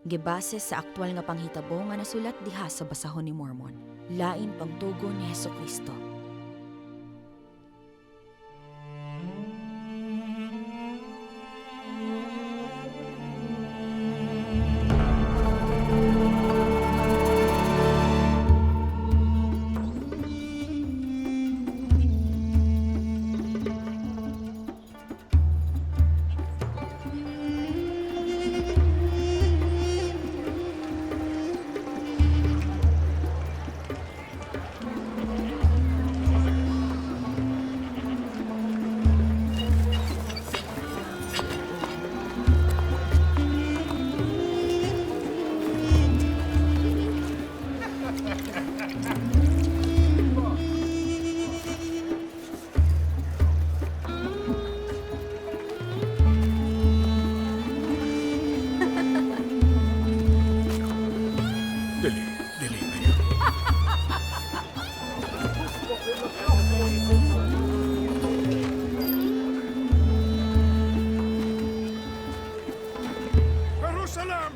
Gibase sa aktwal nga panghitabo nga nasulat diha sa basahon ni Mormon. Lain pagtugon ni Hesukristo. Dili, dili kayo. Jerusalem!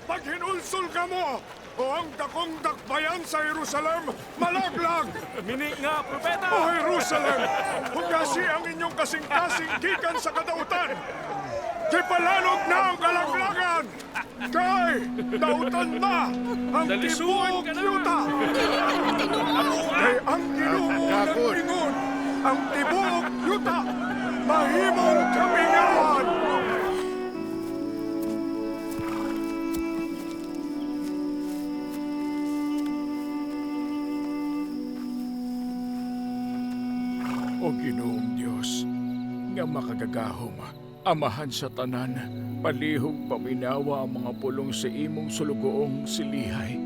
Paghinulsol ka mo! O ang dakong dakbayan sa Jerusalem, malaglag! Mini nga, propeta! O Jerusalem, hugasi ang inyong kasing-kasing gikan sa kadautan! Gipalanog na ang kalaglagan! Kay, dautan na ang Dalisuan tibuok ka na! yuta! Dili ka na tinuod! Kay ang Ginoo nag-ingon, ang tibuok yuta, mahimong kamingawan! O Ginoong Dios, nga makagagahom, amahan sa tanan, palihog paminawa ang mga pulong sa imong sulugoong silihay.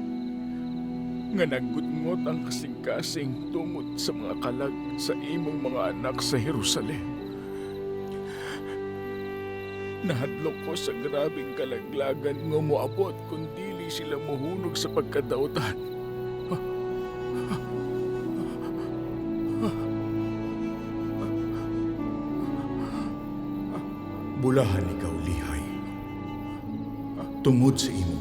Nga naggutngot ang kasing-kasing tungod sa mga kalag sa imong mga anak sa Jerusalem. Nahadlok ko sa grabing kalaglagan nga moabot kung dili sila mohunog sa pagkadautan. Bulahan ikaw, Lihay. Tungod sa imong